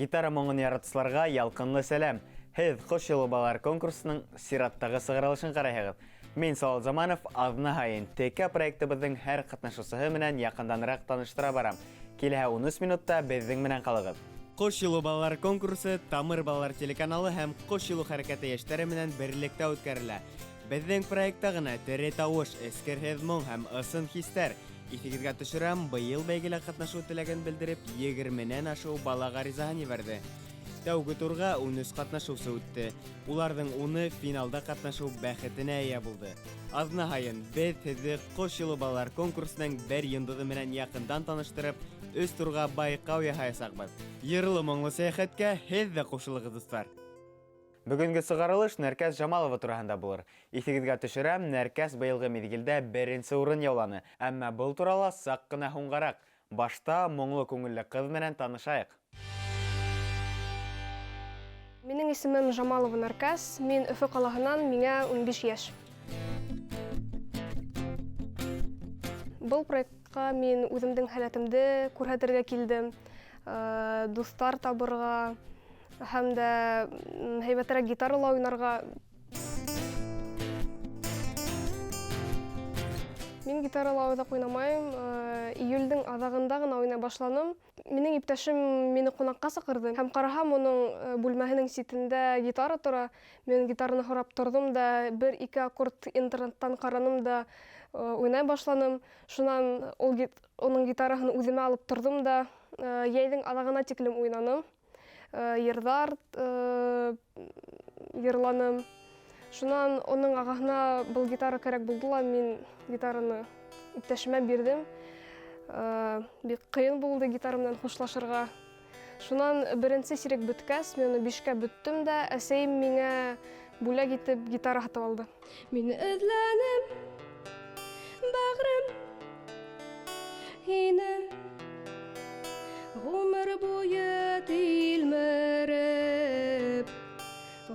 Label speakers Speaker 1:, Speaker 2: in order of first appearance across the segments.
Speaker 1: Гитара моңын яратучыларга ялкынлы сәлам! Һеҙ Ҡош юлы балалар конкурсының сираттағы сығарылышын ҡарайһығыҙ. Мин Салават Заманов аҙна һайын ТК проектыбыҙҙың һәр ҡатнашыусыһы менән яҡынданыраҡ таныштыра барам. Киләһе 13 минутта беҙҙең менән ҡалығыҙ. Ҡош юлы балалар конкурсы Тамыр балалар телеканалы һәм Ҡош юлы хәрәкәте йәштәре менән берлектә үткәрелә. Беҙҙең проектта ғына тере тауыш, эскерһеҙ моң һәм ысын хистәр. Иҫегеҙгә төшөрәм, быйыл бәйгелә ҡатнашыу теләген белдереп, егерменән ашыу бала ғаризаһын ебәрҙе. Тәүге турға 13 ҡатнашыусы үтте. Уларҙың уны финалда ҡатнашыу бәхетенә эйә булды. Аҙна һайын беҙ һеҙҙе Ҡош юлы балалар конкурсының бер йондоҙо менән яҡындан таныштырып, өс турға байҡау яһаясаҡбыҙ. Йырлы-моңло сәйәхәткә һеҙ ҙә ҡушылығыҙ, дуҫтар! Бөгөнгө сығарылыш Нәркәс Жамалова тураһында булыр. Иҫегеҙгә төшөрәм, Нәркәс быйылғы миҙгелдә беренсе урын яуланы. Әммә был турала саҡ ҡына һуңғараҡ. Башта моңло күңелле ҡыҙ менән танышайыҡ.
Speaker 2: Минең исемем Жамалова Нәркәс, мин Өфө ҡалаһынан, миңә 15 йәш. Был проектҡа мин үҙемдең һәләтемде күрһәтергә килдем, дуҫтар табырға, Һәм дә һәйбәтерәк гитарала уйнарға. Мин гитарала оҙаҡ уйнамайым. Июльдең аҙағында ғына уйнай башланым. Минең иптәшем мине ҡунаҡҡа саҡырҙы. Һәм ҡараһам, уның бүлмәһенең ситендә гитара тора. Мин гитараны һорап торҙом да, бер-ике аккорд интернеттан ҡараным да уйнай башланым. Шунан ул уның гитараһын үҙемә алып торҙом да, йәйҙең аҙағына тиклем уйнаным. Йырҙар йырланым. Шунан уның ағаһына был гитара кәрәк булды ла, мин гитараны иптәшемә бирҙем. Бик ҡыйын булды гитара менән хушлашырға. Шунан беренсе сирек бөткәс, мин уны бишкә бөттөм дә, әсәйем миңә бүләк итеп гитара һатып алды. Мин эҙләнем, бәғрем, һине ғүмер буйы тилмереп,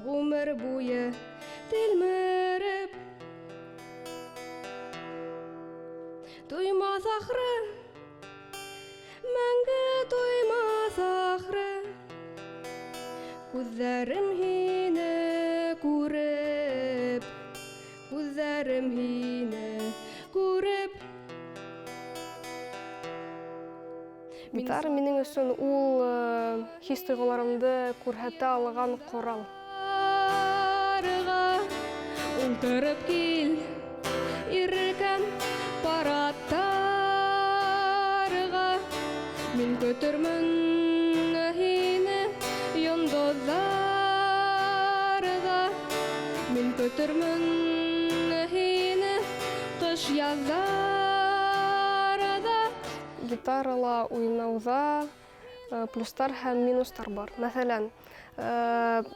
Speaker 2: ғүмер буйы тилмереп. Туймаҫ ахыры, мәңге туймаҫ ахыры. Күҙҙәрем һине күреп, күҙҙәрем һине күреп. Гитара минең өсөн ул хис-тойғоларымды күрһәтә алған ҡорал. Ултырып кил, иркәм, параттарға. Мин көтөрмөн һине йондоҙҙарҙа. Мин көтөрмөн һине ҡыш яҙҙарҙа. Гитарала уйнауҙа плюстар һәм минустар бар. Мәҫәлән,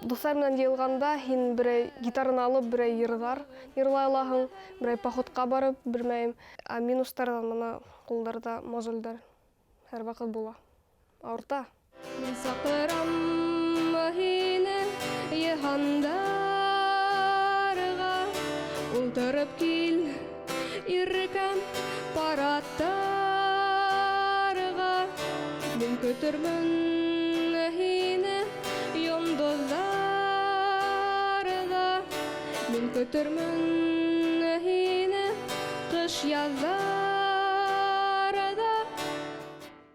Speaker 2: дуҫтар менән йыйылғанда һин берәй гитараны алып, берәй йырҙар йырлай алаһың, берәй походҡа барып, белмәйем. Ә минустарҙан бына ҡулдарҙа мозолдәр һәр ваҡыт була. Ауырта. Мин саҡырам һине йыһандарға, ултырып кил, иркәм, параттарға. Мин көтөрмөн һине йондоҙҙарҙа. Мин көтөрмөн һине ҡыш яҙҙарҙа.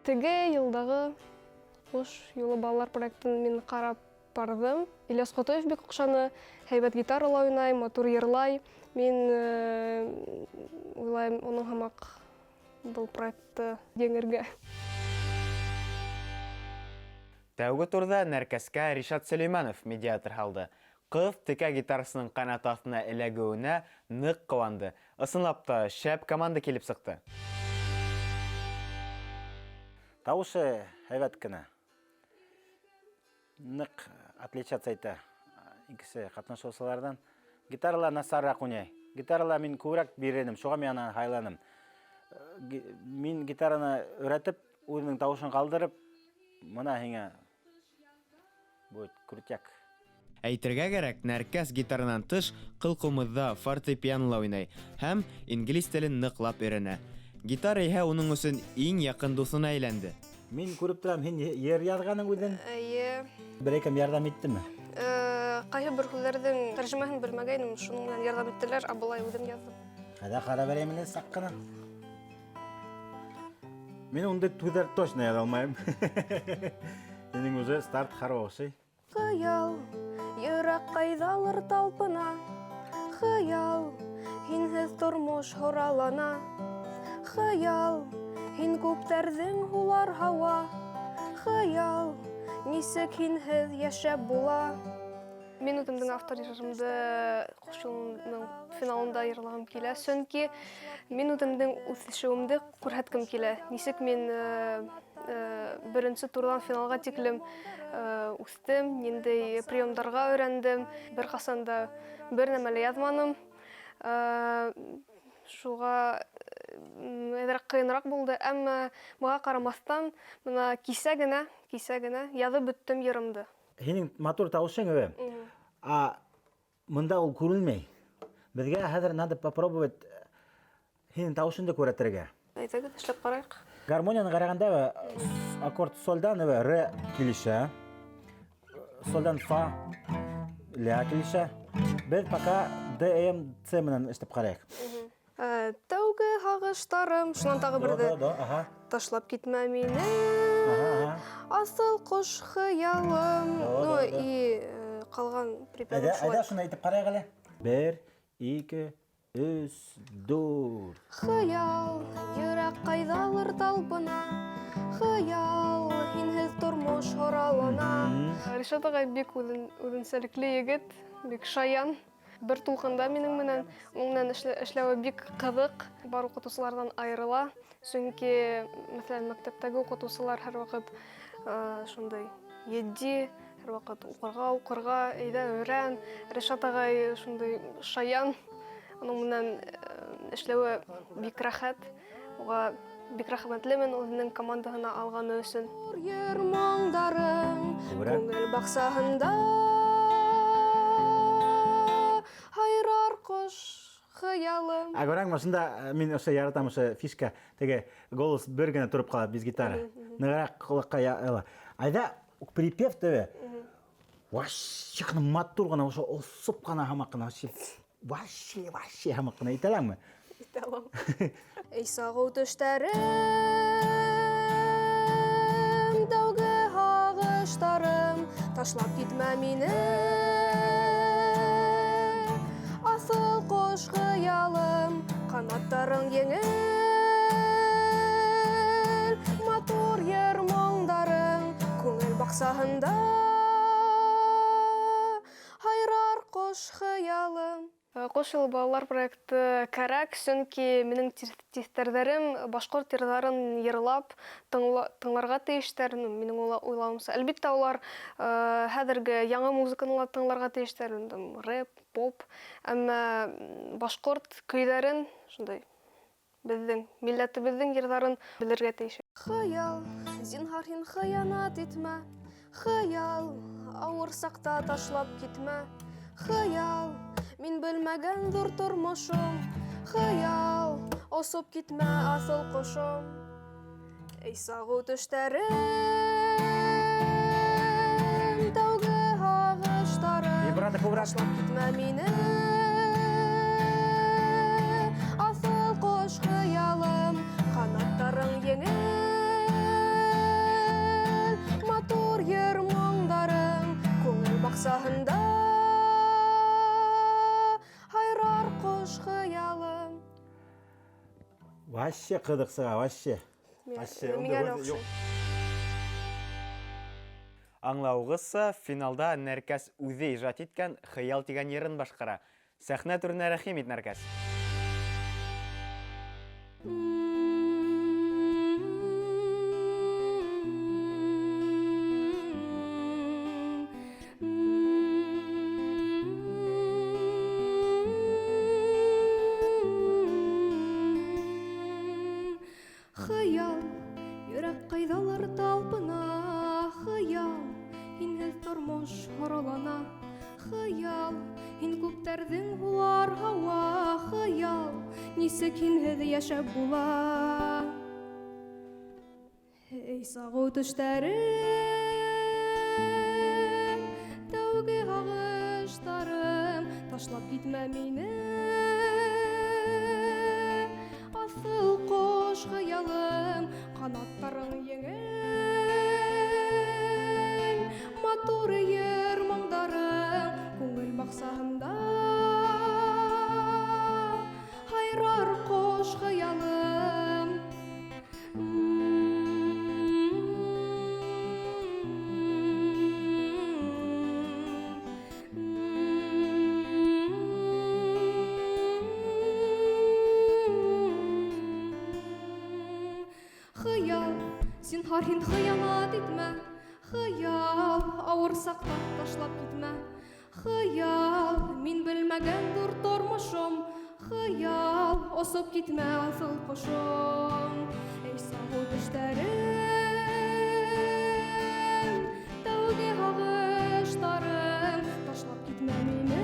Speaker 2: Теге йылдағы Ҡош юлы балалар проектын мин ҡарап барҙым. Ильяс Ҡотоев бик оҡшаны, һәйбәт гитарала уйнай, матур йырлай. Мин уйлайым, уның һымаҡ был проектты еңергә.
Speaker 1: Тәүге турҙа Нәркәскә Ришат Сөләймәнов медиатор һалды. Ҡыҙ текә гитарасының ҡанаты аҫтына эләгеүенә ныҡ ҡыуанды. Ысынлап та, шәп команда килеп сыҡты.
Speaker 3: Тауышы һәйбәт кенә. Ныҡ отличаться итә икесе ҡатнашыусыларҙан. Гитарала насарыраҡ уйнай. Гитарала мин күберәк бирер инем, шуға мин аны һайланым. Мин гитараны өйрәтеп, үҙенең тауышын ҡалдырып, мына һиңә будет крутяк.
Speaker 1: Әйтергә кәрәк, Нәркәс гитаранан тыш ҡыл-ҡумыҙҙа, фортепианола уйнай һәм инглиз телен ныҡлап өйрәнә. Гитара иһә уның өсөн иң яҡын дуҫына әйләнде.
Speaker 3: Мин күреп торам, һин йыр яҙғаның үҙең.
Speaker 2: Эйе.
Speaker 3: Берәй кем ярҙам иттеме?
Speaker 2: Ҡайһы бер һүҙҙәрҙең тәржемәһен белмәгәйнем, шуның менән ярҙам иттеләр, ә былай үҙем яҙҙым.
Speaker 3: Ҡайҙа ҡарап берәйем әле саҡ ҡына. Мин ундай һүҙҙәр точно яҙа алмайым. Һинең уже старт хороший.
Speaker 2: Хыял, йөрәк ҡайҙалыр талпына. Хыял, һинһеҙ тормош һоралана. Хыял, һин күптәрҙең һулар һауа. Хыял, нисек һинһеҙ йәшәп була. Мин үҙемдең автор йырымды Ҡош юлының финалында йырлағым килә, сөнки мин үҙемдең үҫешеүемде күрһәткем килә. Нисек мин беренсе турҙан финалға тиклем үҫтем, ниндәй приемдарға өйрәндем. Бер ҡасан да бер нәмә лә яҙманым. Шуға әҙерәк ҡыйыныраҡ булды, әммә быға ҡарамаҫтан, бына кисә генә яҙып бөттөм йырымды.
Speaker 3: Һинең матур тауышың, әбе. А мында ул күренмәй. Беҙгә хәҙер надо попробовать һинең тауышыңды күрәтергә.
Speaker 2: Әйҙәгеҙ, эшләп ҡарайыҡ.
Speaker 3: Гармонияны ҡарағанда, әбе, аккорд сольдан, әбе, ре килешә. Сольдан фа, ля килешә. Беҙ пока Д, М, С менән эшләп ҡарайыҡ.
Speaker 2: Тәүге һағыштарым, шунан тағы
Speaker 3: До,
Speaker 2: берҙе.
Speaker 3: до, до, ага.
Speaker 2: Ташлап китмә мине.
Speaker 3: Ага, ага.
Speaker 2: Асыл ҡош хыялым.
Speaker 3: До,
Speaker 2: Ну,
Speaker 3: до, до.
Speaker 2: и ҡалған припевын
Speaker 3: Әйҙә,
Speaker 2: шулай.
Speaker 3: әйҙә, шуны әйтеп ҡарайыҡ әле. Бер, ике, өс, дүрт.
Speaker 2: Хыял, йөрәк ҡайҙалыр талпына. Хыял, һинһеҙ тормош һоралана. Ришат ағай бик үҙенсәлекле егет, бик шаян. Бер тулҡында минең менән, уның менән эшләүе бик ҡыҙыҡ. Бар уҡытыусыларҙан айырыла. Сөнки, мәҫәлән, мәктәптәге уҡытыусылар һәр ваҡыт шундай етди, һәр ваҡыт уҡырға, уҡырға, әйҙә өйрән. Ришат ағай шундай шаян, уның менән эшләүе бик рәхәт. Уға бик рәхмәтлемен үҙенең командаһына алғаны өсөн. Ер моңдарың
Speaker 3: Күберәк.
Speaker 2: күңел баҡсаһында һайрар ҡош хыялым.
Speaker 3: Ә күрәңме, ошонда мин ошо яратам ошо фишка, теге голос бер генә тороп ҡала без гитары. Нығыраҡ ҡолаҡҡа ала. Айҙа припев тебе. Вообще ҡына матур ғына, ошо осоп ҡына һамаҡ ҡына, вообще, вообще, вообще һамаҡ ҡына әйтә алаңмы?
Speaker 2: Әйтә алам. Эй, сағыу төштәрем, тәүге һағыштарым, ташлап китмә мине. Аҫыл ҡош хыялым, ҡанаттарың еңел, матур йыр моңдарың күңел баҡсаһында һайрар ҡош хыялым. Ҡош юлы балалар проекты кәрәк, сөнки минең тиҫтәрҙәрем башҡорт йырҙарын йырлап тыңларға тейештәр, минең уйлауымса. Әлбиттә, улар хәҙерге яңы музыканы ла тыңларға тейештәр, там, рэп, поп, әммә башҡорт көйҙәрен, шундай беҙҙең милләтебеҙҙең йырҙарын белергә тейеш. Хыял, зинһар һин хыянат итмә, хыял, ауыр саҡта ташлап китмә, хыял, мин белмәгән ҙур тормошом, хыял, осоп китмә аҫыл ҡошом. Эй, сағыу төштәрем, тәүге һағыштарым,
Speaker 3: Вибрато күберәк.
Speaker 2: ташлап китмә мине. Аҫыл ҡош хыялым, ҡанаттарың еңел, матур йыр моңдарың күңел баҡсаһында һайрар ҡош хыялым.
Speaker 3: Вообще ҡыҙыҡ сыға, вообще. Вообще,
Speaker 2: Миңә
Speaker 3: унда
Speaker 2: лә
Speaker 3: һүҙ
Speaker 2: оҡшай.
Speaker 3: юҡ.
Speaker 1: Аңлауығыҙса, финалда Нәркәс үҙе ижад иткән Хыял тигән йырын башҡара. Сәхнә түренә рәхим ит, Нәркәс.
Speaker 2: Хыял, йөрәк ҡайҙалыр талпына, хыял, һинһеҙ тормош һоралана, хыял, һин күптәрҙең һулар һауа, хыял, нисек һинһеҙ йәшәп була. Эй, Эй сағыу төштәрем, тәүге һағыштарым, ташлап китмә мине. Аҫыл ҡош хыялым, ҡанаттарың еңел, матур йыр моңдарың күңел баҡсаһында. Һайрар ҡош хыялым. Хыял, зинһар һин хыянат итмә. Хыял, ауыр саҡта ташлап китмә. Хыял, мин белмәгән ҙур тормошом. Хыял, осоп китмә аҫыл ҡошом. Эй сағыу төштәрем, тәүге һағыштарым, ташлап китмә мине.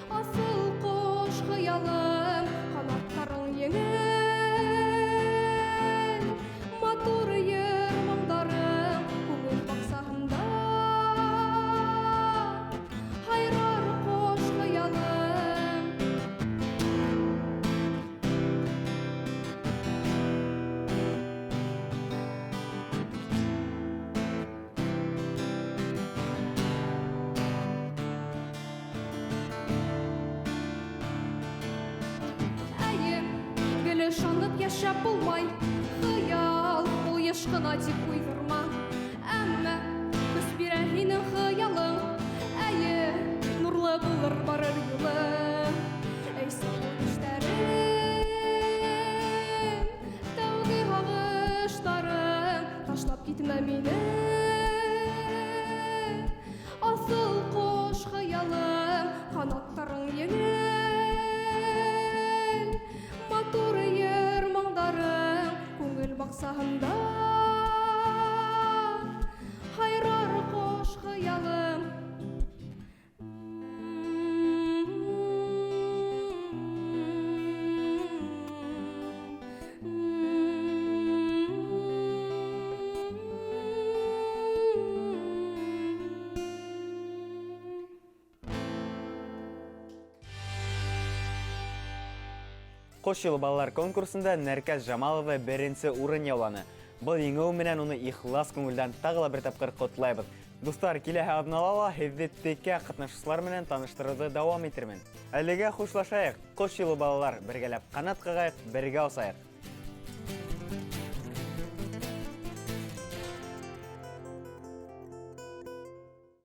Speaker 2: Аҫыл ҡош хыялым, ҡанаттарың еңел, матур йыр моңдарың күңел баҡсаһында. Һайрар ҡош хыялым. Әйе, гел ышанып йәшәп булмай. Хыял ул йыш ҡына тип уйҙырма. Әммә көс бирә һинең хыялың. Әйе, нурлы булыр барыр юлың. Эй сағыу төштәрем, тәүге һағыштарым, ташлап китмә мине. Аҫыл ҡош хыялым, ҡанаттарың еңел, матур йыр моңдарың күңел баҡсаһында. Һайрар ҡош хыялым.
Speaker 1: Ҡош юлы балалар конкурсында Нәркәс Жамалова беренсе урын яуланы. Был еңеү менән уны ихлас күңелдән тағы ла бер тапҡыр ҡотлайбыҙ. Дуҫтар, киләһе аҙнала ла һеҙҙе текә ҡатнашыусылар менән таныштырыуҙы дауам итермен. Әлегә хушлашайыҡ. Ҡош юлы балалар, бергәләп ҡанат ҡағайыҡ, бергә осайыҡ.